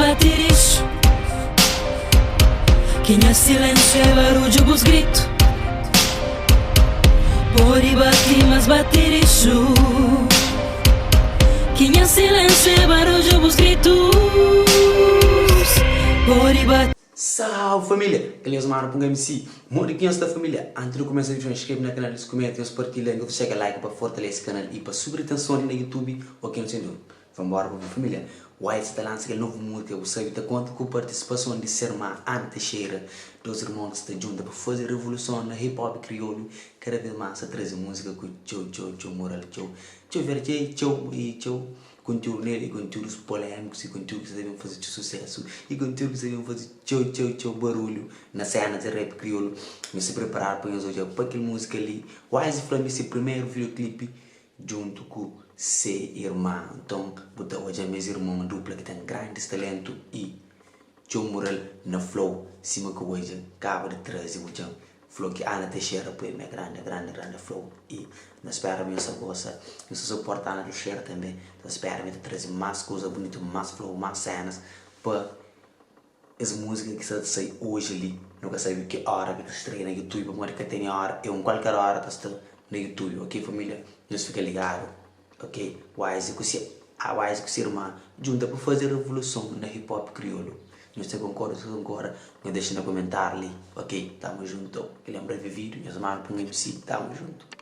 bate rixu Ki nha silénsiu é barudju bus gritu Pode bate mas bate rixu Ki nha silénsiu é barudju bus gritus Pode bate. Salve família! Kel nhos manu Punga MC. Modi ki nhos sta família? Antis di kumesa vídeo inskreve na kanal, kumenta, nhos partilha, nhos dexa kel like pa fortalese kanal i pa subir atenson li na YouTube ok nhos entende? Vambora pa bu família. Wise sta ta lansa kel novu múzika Bu Sabe ta konta ku partisipason di se irma Ana Teixeira. Dos irmon ki sta djunta pa faze revoluson na hip hop kriolu. Kada vez más ta traze múzika ku txeu txeu txeu moral, txeu txeu vertxei, txeu i txeu konteúdu nel i konteúdus polémikus i konteúdu ki sta ta ben faze txeu susésu i konteúdu ki sta ben faze txeu txeu txeu barulhu na séna di rap kriolu. Nhos sta preparadu pa nhos odja pa kel múzika li. Wise fla ma é se primeru videoclipe djuntu ku se irma. Nton, bu ta odja ma es irmon dupla ki ten grandis talentu i txeu mural na flow sima ki odja kaba di traze bu djan flow ki Ana Teixeira poi ma é grandi grandi grandi flow i na spera ma nhos ta gosta nhos ta suporta Ana Teixeira tanbe ta spera ma el ta traze mas kuza bunitu mas flow mas senas pa Es múzika ki sta ta sai oji li, nu ka sabe ki óra ki ta streia na YouTube pamodi ka tene óra, é un kualker óra ta sta na YouTube, ok família? Nhos fika ligadu, ok? Wise ku se Wise ku se irma djunta pa faze revoluson na hip hop kriolu. Nhos ta konkorda si ka konkorda, nhos dexa na komentáriu li, ok? Tamo junto. Ki lenbra vi vídiu, nhos manda pa un MC, tamo junto.